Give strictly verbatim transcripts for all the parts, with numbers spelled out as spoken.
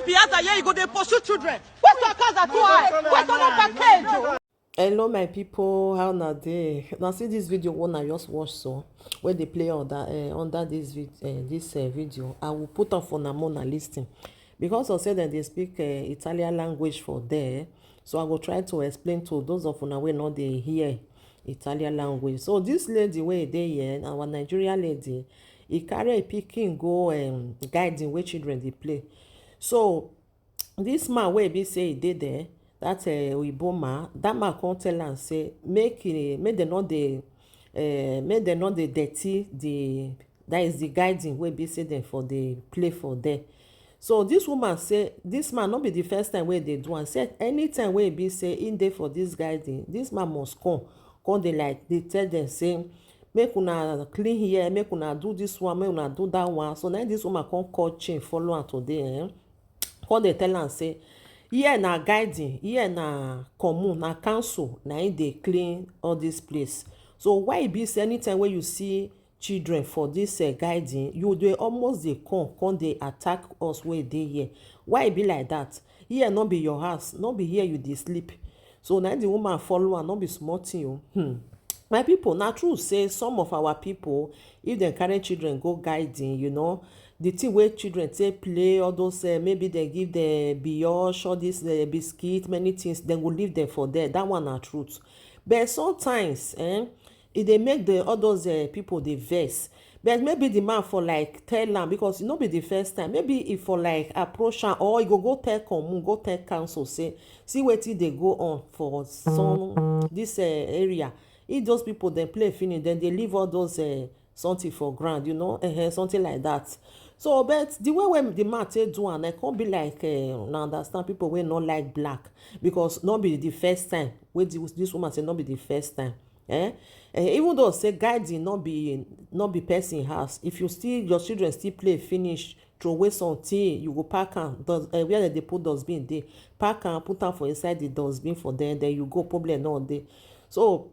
Piazza here, you go dey pursue children. Where's your casa to I? Where's your package? Hello, my people. How na dey? Now see this video one I just watch so, where they play on that uh, under this vid uh, this uh, video. I will put up for Namona listing because I said that they speak uh, Italian language for there. So I will try to explain to those of una wey no dey hear Italian language. So this lady wey dey here, our Nigerian lady, e carry a pikin go um, guiding where children dey play. So this man wey be say e dey there, that uh, oyibo man, that man come tell am say make e make dem no dey uh, make dem no dey dirty the that is the guiding wey be say dem for dey play for there. So this woman say this man no be the first time wey dey do am. Say anytime wey e be say im dey for this guiding, this man must come come dey like dey tell dem say make una clean here, make una do this one, make una do that one. So na this woman come call chain follow am today, eh? Come dey tell am say here na guiding, here na commune, na council na im dey clean all this place. So why e be say anytime wey you see children for this uh, guiding, you dey almost dey come come dey attack us wey dey here? Why e be like that? Here no be your house, no be here you dey sleep. So na the woman follow am, no be small thing o. Hmm. My people, na true say some of our people, if dem carry children go guiding, you know, the thing wey children take play, all those uh, maybe dem give the brioche, all this uh, biscuit, many things, dem go leave them for there. That one na truth. But sometimes, eh, e dey make the all those uh, people dey vex. But maybe the man for like tell am because e no be the first time. Maybe e for like approach am or e go go tell commune, go tell council say see wetin dey go on for some this uh, area. If those people dem play finish, then they leave all those uh, something for ground, you know, uh, something like that. So, but the way when the man take do am, I can't be like uh, now understand people wey no like black because not be the first time. Wey this, this woman say not be the first time. Eh? Eh, even though say guiding not be not be person house, if you still your children still play finish, throw away something, you go pack am. Does uh, where they put dustbin dey, pack am, put am for inside the dustbin for there. Then you go, problem no dey. So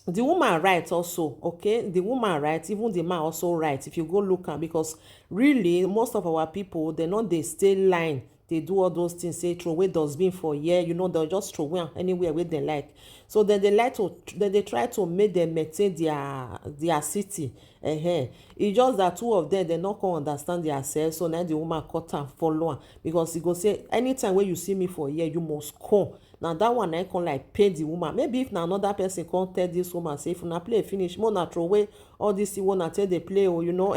the woman right also, okay, the woman right, even the man also right. If you go look am, because really most of our people they no dey stay line, they do all those things, say throw away dustbin for here, you know, they'll just throw away am anywhere where they like. So then they like to then they try to make them maintain their their city. Uh-huh. It's just that two of them they not come understand themselves. So now the woman cut and follow am, because he go say anytime when you see me for here, you must come. Now that one I can like pay the woman. Maybe if na another person come tell this woman say if una play finish, more na throw away all this thing wey una take dey play o, you know.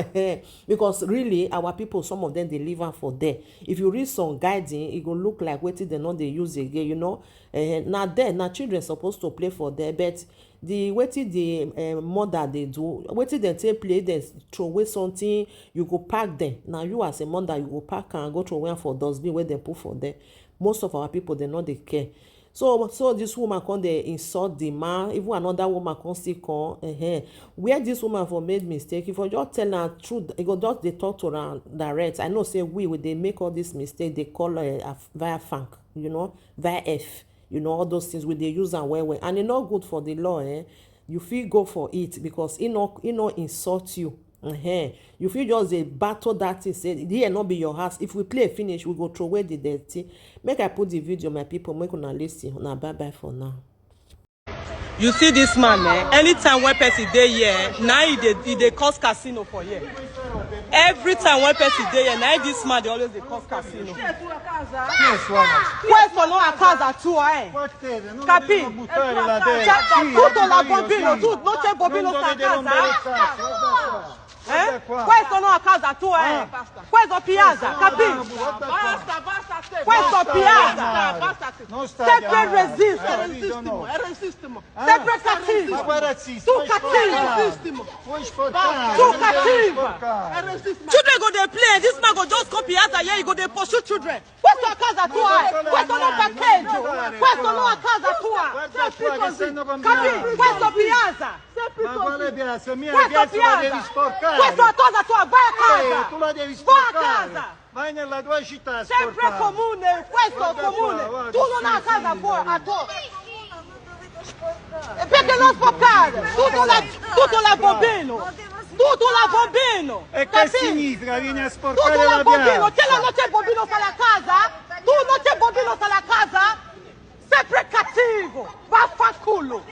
Because really our people, some of them they leave am for there. If you read some guiding, it go look like wetin dem no dey use again, you know. Eh, na there na children supposed to play for there, but the wetin the eh, mother dey do, wetin dem take play, dem throw away something, you go pack them. Now you as a mother, you go pack am go throw away am for dustbin wey dem put for there. Most of our people, they no dey care. So so this woman come dey insult the man. Even another woman come still come. Uh-huh. Where this woman for made mistake, if I just tell her truth, e go just dey talk to her direct. I know say we we dey make all this mistake. They call uh, via funk, you know, via F, you know, all those things we dey use am well well, and e no good for the law. Eh? You fit go for it because e no e no insult you. Uh-huh. You fit just dey battle that thing, say here no be your house. If we play finish, we go throw away the dirty. Make I put the video, my people, make una listen. Una bye bye for now. You see this man, eh? Anytime when person dey here, now he dey he dey cause casino for here. Every time when person dey here, now this man dey always dey cause casino. Questo non a casa tua, eh? Capì? Tutto la bambino, tu non c'è bambino sta casa. Eh? Questo non a casa tua, eh? Questo piazza, capì? Questo piazza. Sempre resiste. Sempre cattivo. Tu cattivo. Tu cattivo. Children go dey play, this man go just come piazza here, he go dey pursue children. Questo a casa tua, eh? Questo non parcheggio, questo non a casa tua. Capì? Questo piazza. Ma quale piazza? Mia piazza la devi sporcare. Questo a casa tua, vai a casa. Eh, tu la devi sporcare. Vai a casa. Vai nella tua città a sporcare. Sempre comune, questo comune. Tu non hai casa tua, a tua. E perché non sporcare? Tutto la, tutto la bambino. Tutto la bambino. E che significa? Vieni a sporcare la piazza. Tutto la bambino. C'è la notte il bambino fa la casa? Tu non c'è bambino sta la casa? Sempre cattivo! Vaffanculo!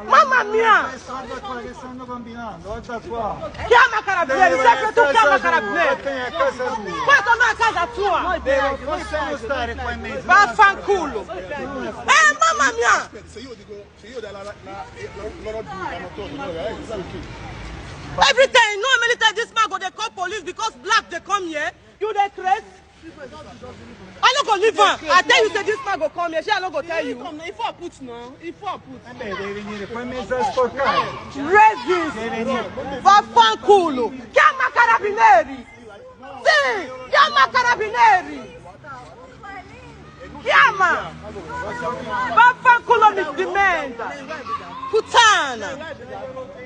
Mamma mia! Guarda qua che stanno combinando, guarda qua. Chiama carabinieri, sempre tu chiama carabinieri! Vattene a casa tua. Questo non è casa tua! Devo, possiamo stare qua in mezzo. Vaffanculo! Eh, mamma mia! Se io dico, se io dalla la, la, la, loro due hanno tolto, noi, eh, sai chi? Every time, no, military, this man go dey call police because black dey come here. You dey craze? I no go leave am. I tell you say this man go come here. Shey I no go tell you. Come now, if I put now, if I put. Eh beh, devi venire qua in mezzo a sporcare. Racist. Vaffanculo. Chiama carabinieri. Sì, chiama carabinieri. Chiama. Vaffanculo di merda. Puttana.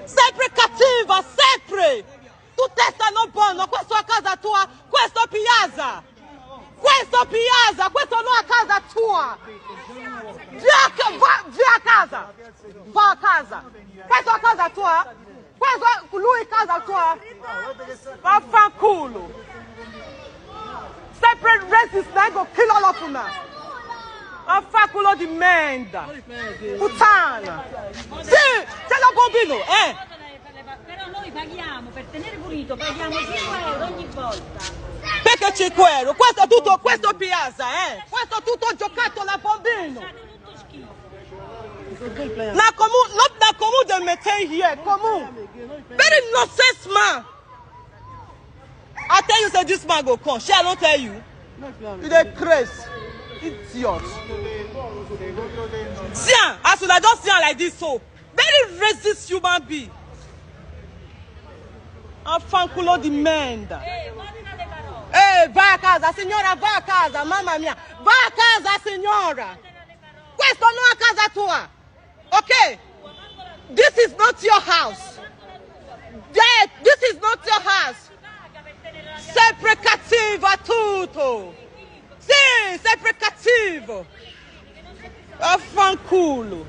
Sempre cattiva, sempre. Tu testa non buono, questo a casa tua, questo piazza. Questo piazza, questo non a casa tua. Via, ca- va, via a casa. Va a casa. Questo a casa tua? Questo lui casa tua? Vaffanculo. Sempre racist, na go kill all of una. Vaffanculo di merda. Puttana. Sì, c'è la bambino, eh. Però noi paghiamo, per tenere pulito, paghiamo cinque euro ogni volta. Perché cinque euro? Questo è tutto, questo piazza, eh? Questo è tutto giocato da bambino. Fate tutto schifo. Na comu, not na comu dey maintain here, comu. Very nonsense man. I tell you say this man go come. Shey I no tell you? You dey craze. Idiot. See am, as una don see am like this so. Very racist human being. Vaffanculo di merda. Eh, va a casa, signora, va a casa, mamma mia. Va a casa, signora. Questo non a casa tua. Ok? This is not your house. Yeah, this is not your house. Sempre cattivo a tutto. Sì, sempre cattivo. Vaffanculo.